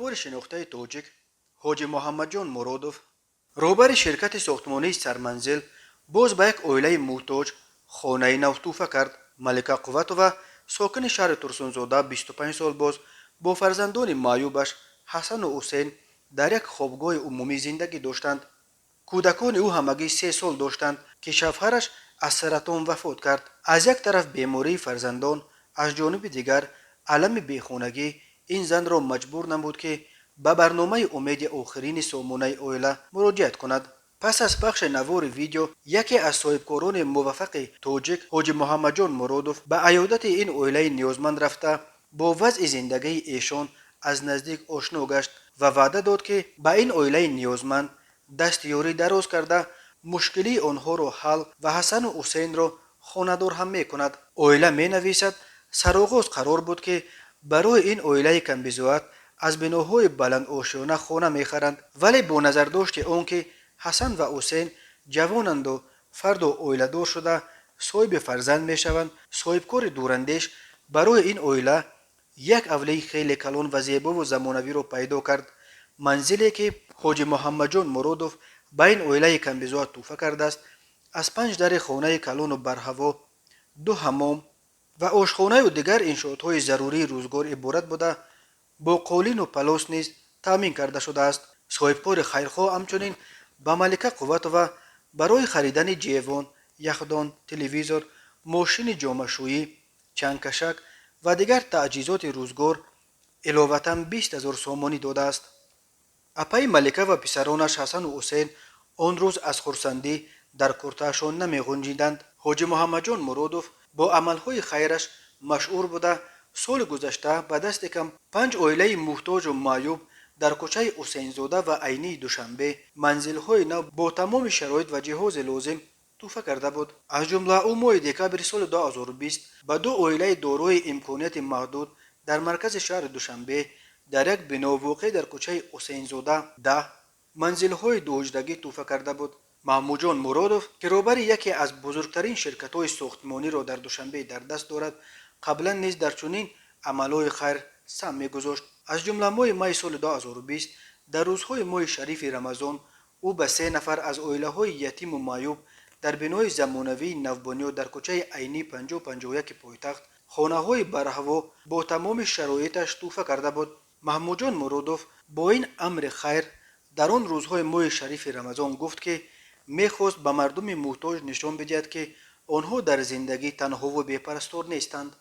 Соҳибкори шинохтаи тоҷик Ҳоҷи Муҳаммадҷон Муродов, роҳбари ширкати сохтмонии «Сарманзил», боз ба як оилаи муҳтоҷ хонаи нав тӯҳфа кард. Малика Қувватова, сокини шаҳри Турсунзода, 25 сол боз бо фарзандони маъюбаш Ҳасану Ҳусейн дар як хобгоҳи умумӣ зиндагӣ доштанд. Кӯдакони ӯ ҳамагӣ 3 сол доштанд, ки шавҳараш аз саратон вафот кард. Аз як тараф бемории фарзандон, аз ҷониби дигар алами бехонагӣ ин занро маҷбур намуд, ки ба барномаи «Умеди охирини» сомонаи «Оила» муроҷиат кунад. Пас аз пахши навори видео, яке аз соҳибкорони муваффақи тоҷик Ҳоҷи Муҳаммадҷон Муродов ба аёдати ин оилаи ниёзманд рафта, бо вазъи зиндагии эшон аз наздик ошно гашт ва ваъда дод, ки ба ин оилаи ниёзманд дасти ёрӣ дароз карда, мушкилии онҳоро ҳал ва Ҳасану Ҳусейнро хонадор ҳам мекунад. Оила менависад: сароғоз қарор буд, ки барои ин оилаи камбизоат аз биноҳои баландошёна хона мехаранд, вале бо назардошти он ки Ҳасан ва Ҳусейн ҷавонанду фардо оиладор шуда, соҳиби фарзанд мешаванд, соҳибкори дурандеш барои ин оила як авлии хеле калон ва зебову замонавиро пайдо кард. Манзиле, ки Ҳоҷи Муҳаммадҷон Муродов ба ин оилаи камбизоат тӯҳфа кардааст, аз панҷ дари хонаи калону барҳаво, ду ҳаммом ва ошхонаю дигар иншоотҳои зарурии рӯзгор иборат буда, бо қолину палос низ таъмин карда шудааст. Соҳибкори хайрхоҳ ҳамчунин ба Малика Қувватова барои харидани ҷевон, яхдон, телевизор, мошини ҷомашӯӣ, чангкашак ва дигар таҷҳизоти рӯзгор иловатан 20 000 сомонӣ додааст. Апаи Малика ва писаронаш Ҳасану Ҳусейн он рӯз аз хурсандӣ дар куртаашон намеғунҷиданд. Ҳоҷи Муҳаммадҷон Муродов бо амалҳои хайраш машҳур буда, соли гузашта ба дасти кам панҷ оилаи муҳтоҷу маъюб дар кӯчаи Ҳусейнзода ва Айнии Душанбе манзилҳои нав бо тамоми шароит ва ҷиҳози лозим тӯҳфа карда буд. Аз ҷумла ӯ моҳи декабри соли 2020 ба ду оилаи дорои имконияти маҳдуд дар маркази шаҳри Душанбе, дар як бино, воқеъ дар кӯчаи Ҳусейнзода 10, манзилҳои дуҳуҷрагӣ тӯҳфа карда буд. Маҳмудҷон Муродов, ки роҳбари яке аз бузургтарин ширкатҳои сохтмониро дар Душанбе дар даст дорад, қаблан низ дар чунин амалҳои хайр саҳм мегузошт. Аз ҷумла моҳи майи соли 2020, дар рӯзҳои моҳи шарифи Рамазон, ӯ ба се нафар аз оилаҳои ятиму маъюб дар бинои замонавии навбунёд дар кӯчаи Айнӣ 50-51 пойтахт хонаҳои барҳаво бо тамоми шароиташ тӯҳфа карда буд. Маҳмудҷон Муродов бо ин амри хайр дар он рӯзҳои моҳи шарифи Рамазон гуфт, ки мехост ба мардуми муҳтоҷ нишон бидиҳад, ки онҳо дар зиндагӣ танҳову бепарастор нестанд.